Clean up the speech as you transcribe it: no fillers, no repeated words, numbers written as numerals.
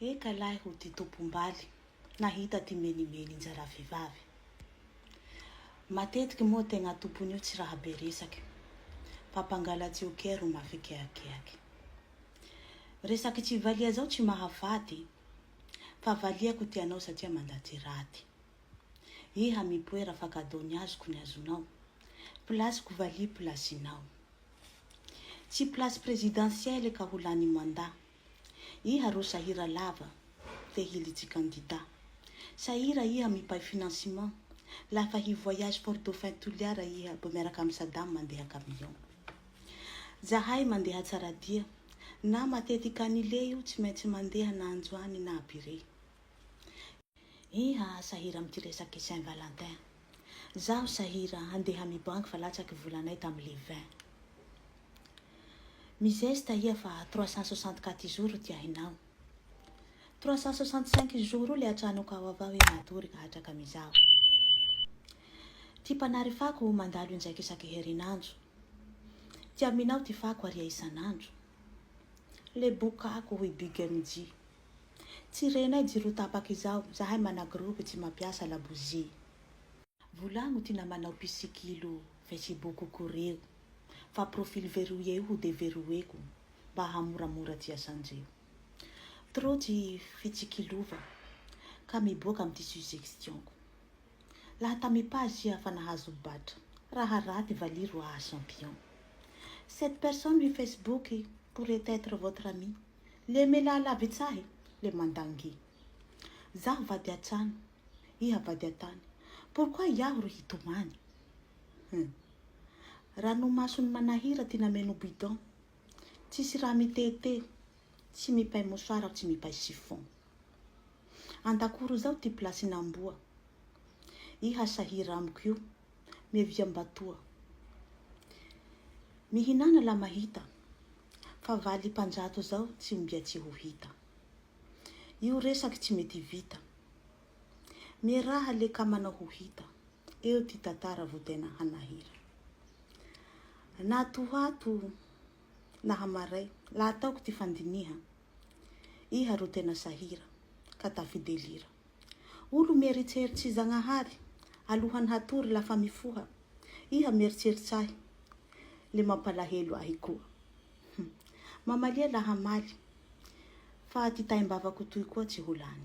Eka lahy ho ty tompom-baly nahita ty menimeny injara vehivavy. Matetiky moa tegna tompony io tsy raha be resaky fa mpangalatsy io kea ro mafy keakeaky. Resaky tsy valia zao tsy mahafaty fa valiako ty anao satria mandatsy raty. Iha mipoera fa cadeau ny azoko ny azonao. Place-ko valia place-nao. Tsy place présidentielle ka ho lany mandat. Iha ro sahira lava te hilitsy candidat. Sahira iha mipay financement lafa hi voyage Fort Dauphin Toliara iha bo miaraka am Sadam mandeha camion. Zahay mandeha Tsaradia na matetiky annulé io tsy maintsy mandeha na Anjoany na Abiré. Iha sahira amty resaky Saint Valentin. Zaho sahira handeha mi banky fa latsaky volanay tam le 20. Mizesta iha fa 364 jours ty ahinao. 365 jours le atranoko ao avao iha matory ka hatraka amizao. Ty mpanary fako mandalo indraiky isaky herinandro. Ty aminao ty fako aria isan'andro. Le bokako hoy Big MJ. Tsy renay jiro tapaky izao, zahay mana groupe tsy mampiasa labozia. Volagno ty namanao mpisikilo facebook-ko reo fa profil verrouillé io ho deverrouilleko mba hahamoramora ty asandreo. Trop ty fitsikilova ka miboaka amty suggestion-ko. Laha tamy page iha fa nahazo batra, raha raty valia ro aha champion. Cette personne ry facebook pourrait être votre ami, le melà lavitsy ahy le mandangy. Zaho vady an-trano, iha vady an-tany, pourquoi iaho ro hitomany? Hum. Ranomason'ny manahira ty nameno bidon, tsisy raha mitete, tsy mipay mouchoir aho tsy mipay chiffon. Andakoro zao ty place-n'amboa, iha sahira amiko io, miavia mbatoa. Mihinana la mahita, fa valy mpanjato zao tsy ombia tsy ho hita. Io resaky tsy mety vita. Mieraha le ka manao ho hita, eo ty tantara vo tena hanahira. Na tohato na hamaray, la ataoko ty fandiniha, iha ro tena sahira, ka tafidelira. Olo mieritseritsy Zagnahary, alohany hatory lafa mifoha, iha mieritseritsy ahy, le mampalahelo ahy koa. Hum. Mamalia la hamaly, fa ty taim-bavako toy koa tsy ho lany.